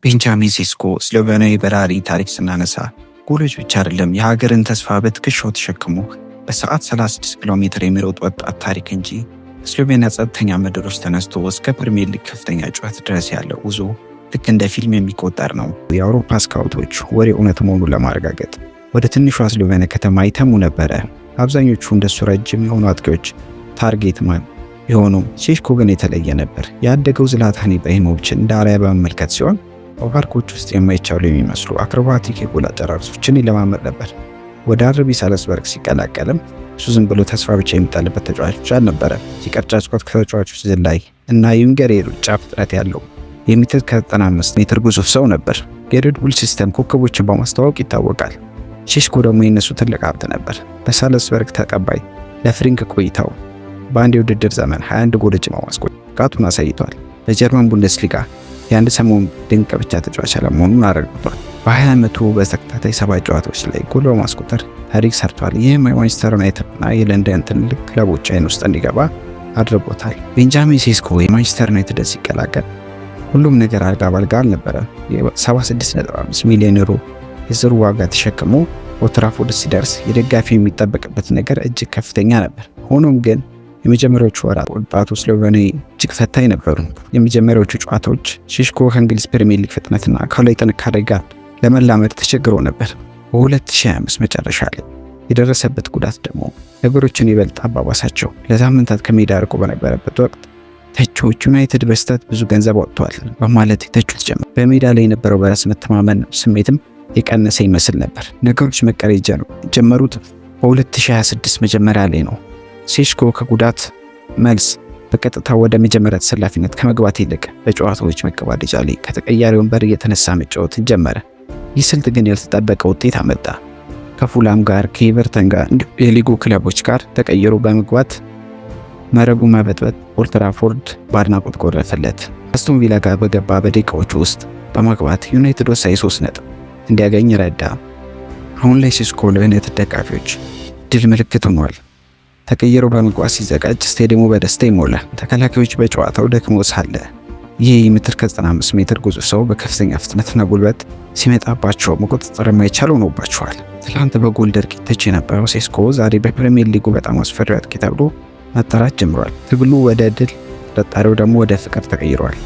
ቤንጃሚን ሴስኮ፣ ስሎቬኒያዊ በራሪ ታሪክ ስናነሳ ጎሎች ብቻ አይደለም፣ የሀገርን ተስፋ በትከሻው ተሸክሞ በሰዓት 36 ኪሎ ሜትር የሚሮጥ ወጣት ታሪክ እንጂ። ስሎቬኒያ ጸጥተኛ ምድሮች ተነስቶ እስከ ፕሪሚየር ሊግ ከፍተኛ ጩኸት ድረስ ያለው ጉዞ ልክ እንደ ፊልም የሚቆጠር ነው። የአውሮፓ ስካውቶች ወሬ እውነት መሆኑን ለማረጋገጥ ወደ ትንሿ ስሎቬኒያ ከተማ ይተሙ ነበረ። አብዛኞቹ እንደሱ ረጅም የሆኑ አጥቂዎች target man ቢሆኑም ሴስኮ ግን የተለየ ነበር። ያደገው ዝላታን ኢብራሂሞቪችን እንደ አርአያ በመመልከት ሲሆን በፓርኮች ውስጥ የማይቻሉ የሚመስሉ acrobatic የጎል አጨራረሶችን ይለማመድ ነበር። ወደ አርቢ ሳልስበርግ ሲቀላቀልም እሱ ዝም ብሎ ተስፋ ብቻ የሚጣልበት ተጫዋች ብቻ አልነበረም። የቅርጫት ኳስ ከተጫዋቾች ዝላይ እና የዊንገር የሩጫ ፍጥነት ያለው የሜትር ከ95 ሜትር ግዙፍ ሰው ነበር። የሬድ ቡል system ኮከቦችን በማስተዋወቅ ይታወቃል። ሼሽኮ ደግሞ የነሱ ትልቅ ሀብት ነበር። በሳልስበርግ ተቀባይ ለፍሪንክ ቆይታው በአንድ የውድድር ዘመን 21 ጎሎችን በማስቆጠር ብቃቱን አሳይቷል። በጀርመን ቡንደስሊጋ የአንድ ሰሞን ድንቅ ብቻ ተጫዋች አለመሆኑን አረጋግጧል። በ20 ዓመቱ በተከታታይ 7 ጨዋታዎች ላይ ጎል በማስቆጠር ታሪክ ሰርቷል። ይህም የማንቸስተር ዩናይትድ እና የለንደን ትልቅ ክለቦች አይን ውስጥ እንዲገባ አድርጎታል። ቤንጃሚን ሴስኮ የማንቸስተር ዩናይትድ ሲቀላቀል ሁሉም ነገር አልጋ ባልጋ አልነበረም። የ76.5 ሚሊዮን ዩሮ የዝውውር ዋጋ ተሸክሞ ኦልድ ትራፎርድ ሲደርስ የደጋፊ የሚጠበቅበት ነገር እጅግ ከፍተኛ ነበር። ሆኖም ግን የመጀመሪያዎቹ ወራት ወጣቱ ስሎቬኒያዊ እጅግ ፈታኝ ነበሩ። የመጀመሪያዎቹ ጨዋታዎች ሼሽኮ ከእንግሊዝ ፕሪሚየር ሊግ ፍጥነትና ከላይ ጥንካሬ ጋር ለመላመድ ተቸግሮ ነበር። በ2025 መጨረሻ ላይ የደረሰበት ጉዳት ደግሞ ነገሮችን ይበልጥ አባባሳቸው። ለሳምንታት ከሜዳ ርቆ በነበረበት ወቅት ተቺዎች ዩናይትድ በስህተት ብዙ ገንዘብ አውጥቷል በማለት የተቹት ጀመር። በሜዳ ላይ የነበረው በራስ መተማመን ስሜትም የቀነሰ ይመስል ነበር። ነገሮች መቀየር የጀመሩት በ2026 መጀመሪያ ላይ ነው። ሴሽኮ ከጉዳት መልስ በቀጥታ ወደ መጀመሪያ ተሰላፊነት ከመግባት ይልቅ በጨዋታዎች መገባደጃ ላይ ከተቀያሪ ወንበር እየተነሳ መጫወት ጀመረ። ይህ ስልት ግን ያልተጠበቀ ውጤት አመጣ። ከፉላም ጋር፣ ከኤቨርተን ጋር እንዲሁም የሊጉ ክለቦች ጋር ተቀይሮ በመግባት መረቡ መበጥበጥ ኦልድ ትራፎርድ በአድናቆት ጎረፈለት። አስቶን ቪላ ጋር በገባ በደቂቃዎቹ ውስጥ በማግባት ዩናይትድ ወሳኝ 3 ነጥብ እንዲያገኝ ረዳ። አሁን ላይ ሴስኮ ለዩናይትድ ደጋፊዎች ድል ምልክት ሆኗል። ተቀይሮ በመግባት ሲዘጋጅ ስቴዲየሙ በደስታ ይሞላል። ተከላካዮች በጨዋታው ደክሞ ሳለ ይህ የሜትር ከ95 ሜትር ግዙፍ ሰው በከፍተኛ ፍጥነትና ጉልበት ሲመጣባቸው መቆጣጠር የማይቻል ሆኖባቸዋል። ትላንት በጎል ድርቅ ይተች የነበረው ሴስኮ ዛሬ በፕሪሚየር ሊጉ በጣም አስፈሪ አጥቂ ተብሎ መጠራት ጀምሯል። ትግሉ ወደ ድል፣ ጥርጣሬው ደግሞ ወደ ፍቅር ተቀይሯል።